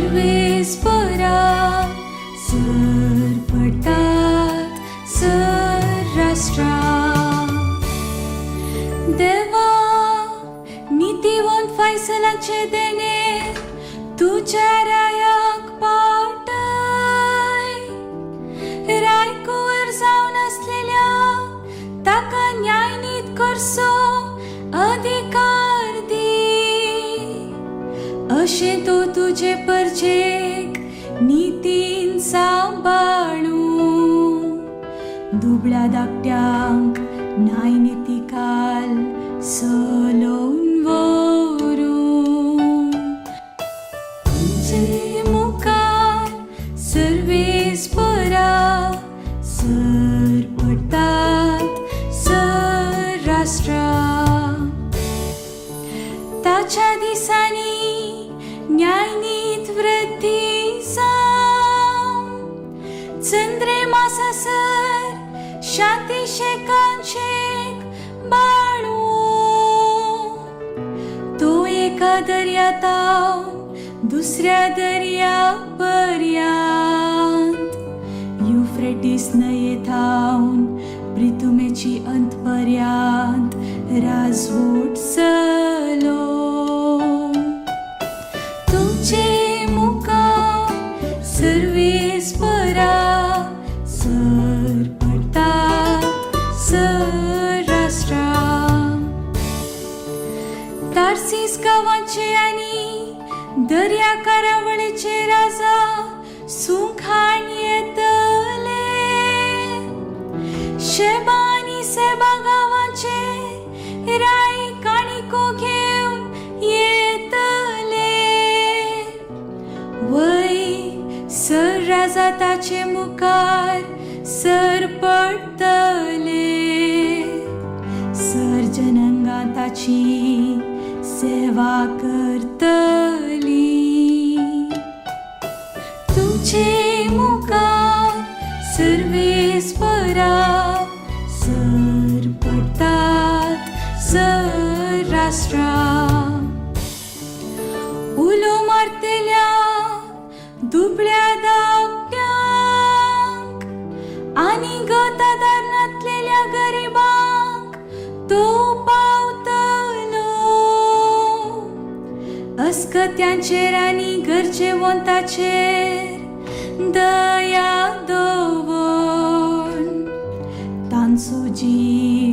सर्वेस्परा sir पडटात sir राष्ट्रां. देवा, नितीवंत फैसलाचे देणे तुज्या रायाक पावताय. रायकुवर जावन आसलेल्या ताका न्यायनीत करचो अधिकार दी. अशें तो तुजे परजेक नितीन सांबाळू, दुबळ्या धाकट्यांक न्यायनितीखाल चलोवन व्हरूं. तुजे मुखार सर्वेस्परा सर पडटात सर राष्ट्रां. ताच्या दिसांनी न्यायनीत वृद्धी जावं, चंद्रेमासासर शांती शेकान शेक बाळू. तो एका दर्यातावन दुसऱ्या दर्या पर्यांत, युफ्रेटीस न्हंये थावन प्रितुमेची अंत पर्यांत राजवट चलोवं. तुजे मुखार सर्वेस्परा सर पडटात सर राष्ट्रां. तार्सीस गांवाचे आनी दर्या करावळीचे राजा सुखान येतले. शेबा आनी सेबा गांवाचे राय काणिको घेवन येतले. वय, सर राजा ताचे मुखार सर पडटले, सर जनंगा ताची सेवा करतली. तुजे मुखार सर्वेस्परा सर पडटात सर राष्ट्रां. उलो मारतेल्या दुबळ्या धाकट्यांक आनी गतादार नातलेल्या गरिबांक तो पावतलो. अस्कत्यांचेर आनी गरजेवंताचेर दया दवर, तांचो जीव.